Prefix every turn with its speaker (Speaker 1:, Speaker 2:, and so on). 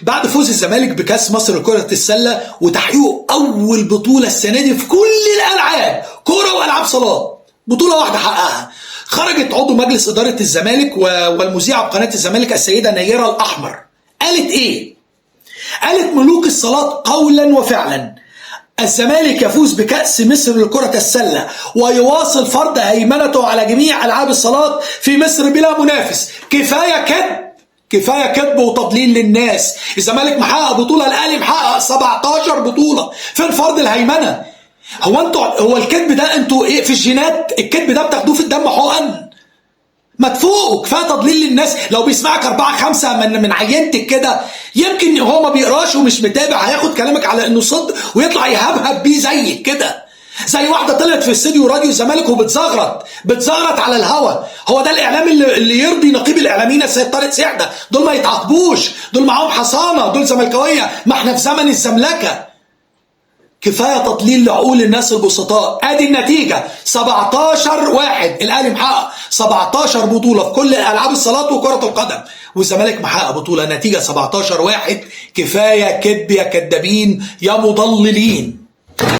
Speaker 1: بعد فوز الزمالك بكاس مصر لكرة السلة وتحقيقه أول بطولة السنة دي في كل الألعاب، كرة وألعاب صالات، بطولة واحدة حققها. خرجت عضو مجلس إدارة الزمالك والمذيعة بقناة الزمالك السيدة نيرة الأحمر، قالت إيه؟ قالت ملوك الصالات قولا وفعلا، الزمالك يفوز بكأس مصر لكرة السلة ويواصل فرض هيمنته على جميع ألعاب الصالات في مصر بلا منافس. كفاية كذب، كفاية كذب وتضليل للناس. الزمالك محقق بطولة، الأهلي محقق 17 بطولة، فين فرض الهيمنة؟ هو انتوا، هو الكذب ده انتوا ايه في الجينات؟ الكذب ده بتاخدوه في الدم حقن؟ ما تفوقوا، كفاية تضليل للناس. لو بيسمعك 4 5 من عينتك كده، يمكن هو ما بيقراش ومش متابع، هياخد كلامك على انه صدق ويطلع يهبهب بيه زيك كده، زي واحدة طلعت في استوديو راديو الزمالك وبتزغرط، بتزغرط على الهوا. هو ده الاعلام اللي يرضي نقيب الاعلاميين السيد طارق سعدة؟ دول ما يتعاقبوش، دول معاهم حصانه، دول زملكاويه، ما احنا في زمن الزملكه. كفاية تضليل لعقول الناس البسطاء. ادي النتيجة 17-1، الاهلي محقق 17 بطوله في كل العاب الصالات وكره القدم، والزمالك محقق بطوله، نتيجة 17-1. كفاية كذب يا كدابين يا مضللين.